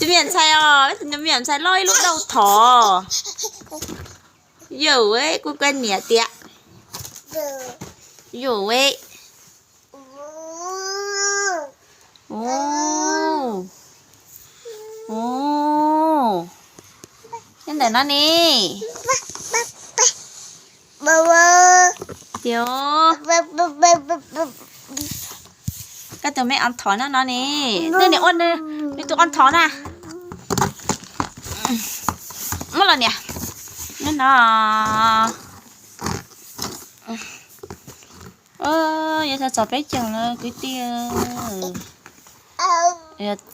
Tus me nyuam ntxhais os, tus me nyuam ntxhais loj ib lub dauj thov. Yus, kuv koj niam tiag. Yus, nyob ntawm no ne. Tiag, koj tus me on thov no no ne. Nws niam ua nws tus on thov na. Muab los niam. Nyob no. Yog tau txog peb caug lawm kwv tij.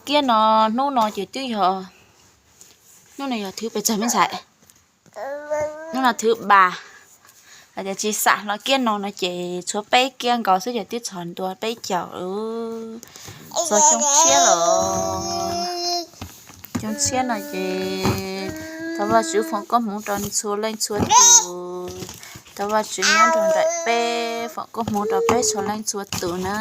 Kiag no, hnub no ces twb yog, hnub no yog thứ pes tsawg me ntxhais? Hnub no thứ ba. Hais tias tsis xam hlo kiag no no ces tshuav peb kiag nkaus xwb ces twb txog ntua peb caug. Txog xyoo tshiab lawm. Xyoo tshiab no ces thov Vajtswv foom koob hmoov rau txhua leej txhua tus. Thov Vajtswv nyob nrog nraim peb, foom koob hmoov rau peb txhua leej txhua tus na.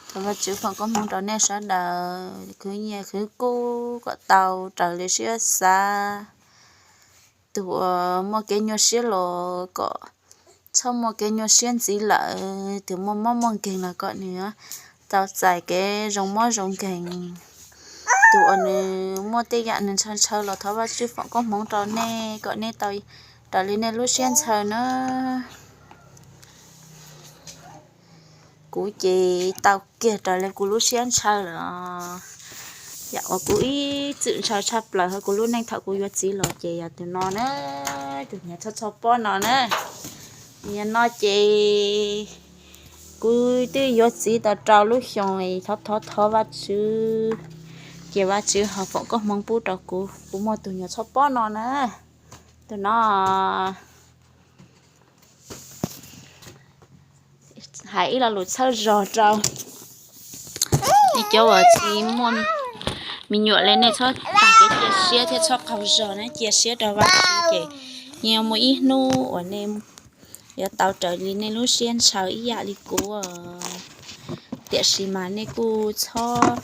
Thov Vajtswv foom koob hmoov rau nej sawv daws khwv nyiaj khwv kub kom tau raws li siab xav. Tus uas muaj kev nyuaj siab los kom txhob muaj kev nyuaj siab ntxiv lawm, tus muaj mob muaj nkeeg los kom nws tau txais kev zoo mob zoo nkeeg. Tus uas nws muaj tej yam nws ntshaw ntshaw los thov Vajtswv foom koob hmoov rau nej kom nej tau raws li nej lub siab ntshaw na. Kuv ces tau kiag raws li kuv lub siab ntshaw lawm. Yam uas kuv ib txwm ntshaw tshaj plaws hauv kuv lub neej thaum kuv yuav txiv los ces yog tus no na, tus niag txho txho pob no na. Nim no ces kuv twb yuav txiv tau rau lub xyoo, thov thov thov Vajtswv, ces Vajtswv ho foom koob hmoov pub rau kuv, kuv muaj tus nyuam txho pob no na. Tus no hais ib lo lus txhawb zog rau nej cov uas tsis muaj me nyuam li, nej txhob tag kev cia siab thiab txhob qaug zog na, cia siab rau Vajtswv ces yeej muaj ib hnub uas nej yuav tau raws li nej lub siab ntshaw ib yam li kuv. Tiam sis mas nej kuj txhob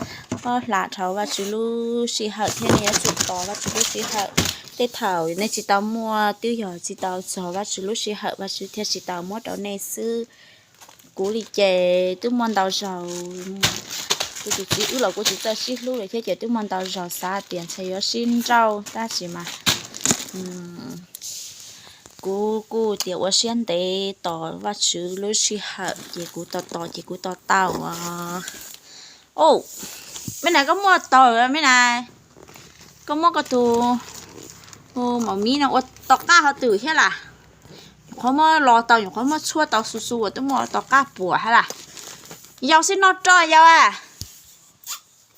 hla dhau Vajtswv lub sij hawm thiab nej yuav tsum tos Vajtswv lub sij hawm. Tej thaum nej tsis tau muaj twb yog tsis tau txog Vajtswv lub sij hawm, Vajtswv thiaj tsis tau muab rau nej xwb. Kuv li ces twb muaj ntau zaus, kuv tus txiv wb los kuv tsis txawj sib hlub li thiab ces twb muaj ntau zaus xav tias ntshe yuav sib nrauj tab sis mas kuv kuj tias ua siab ntev tos Vajtswv lub sij hawm ces kuv tos tos ces kuv tos tau. Au, me na, koj muaj tau me na, koj muab koj tus maum miv no ua tom qab hov twm thiab las? Nyuam qhuav muab los tau, nyuam qhuav muab tshuab tau xu xu uas twb muaj tom qab puas thiab las? Yau xwb no rau yau a.